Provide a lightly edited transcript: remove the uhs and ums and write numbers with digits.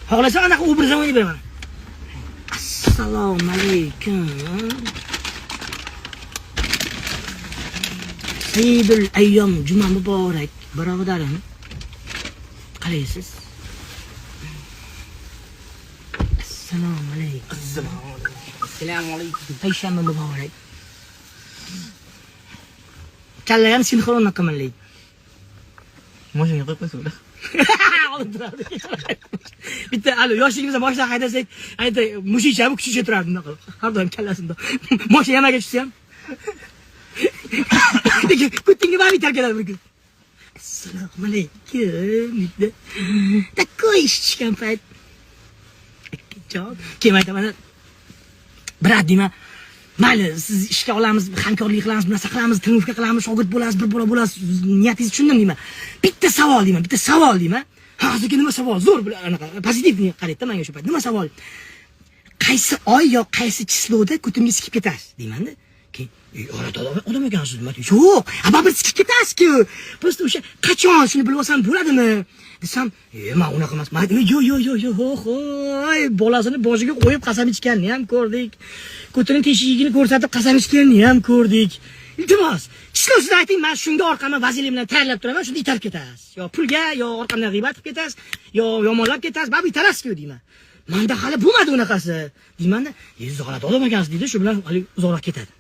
Xohlasam, anaqa obraz ham o'ynab beraman. Assalomu alaykum. Sayyidul ayyom juma muborak, birodarim. Qalaysiz? Assalomu alaykum. Assalomu alaykum. Payshanba muborak. Kalla ham sinxronni qimirlaydi. Mashinaga qo'yib qo'ysa bo'ladi. Olib turardi. Bitta hali yoshligimizda mashina haydasak, ayta mushukcha bu kuchukcha turardi bundoq qilib. Har doim kallasimda. Mashina yamaga tushsa ham. Lekin ko'tingga baribir tarkaladi bir kun. Assalomu alaykum deydi. Такой ish tushgan payt. Akajon, keyin aytaman, брат deyman. Mayli, siz ishga olamiz, hamkorlik qilamiz, narsa qilamiz, тренировка qilamiz, shogird bo'lasiz, bir bola bo'lasiz, niyatingizni tushundim deyman. Bitta savol deyman, bitta savol deyman. Ha, aka, nima savol? Zo'r, anaqa pozitiv qaraydi menga o'sha payt. Nima savol? Qaysi oy yo qaysi число da ko'timga sikib ketasiz deymanda. Keyin, "G'alati odam ekansiz", nima? Yo'q, a baribir sikib ketasiz-ku. Просто o'sha qachon, shuni bilib olsam bo'ladimi? Desam, man unaqa emas. Yo'q, yo'q, yo'q, yo'q, hoy, bolasini boshiga qo'yib qasam ichganini ham ko'rdik. Ko'tini teshigini ko'rsatib qasam ichganini ham ko'rdik. Iltimos, число sini ayting, man shunga orqamdan vazelin bilan tayyorlab turaman, shunda itarib ketasiz. Yo pulga, yo orqamdan g'iybat qilib ketasiz, yo yomonlab ketasiz, baribir itarasiz-ku deyman. Manda hali bo'lmadi unaqasi deymanda, "Siz g'alati odam ekansiz", deydi, shu bilan hali uzoqroq ketadi.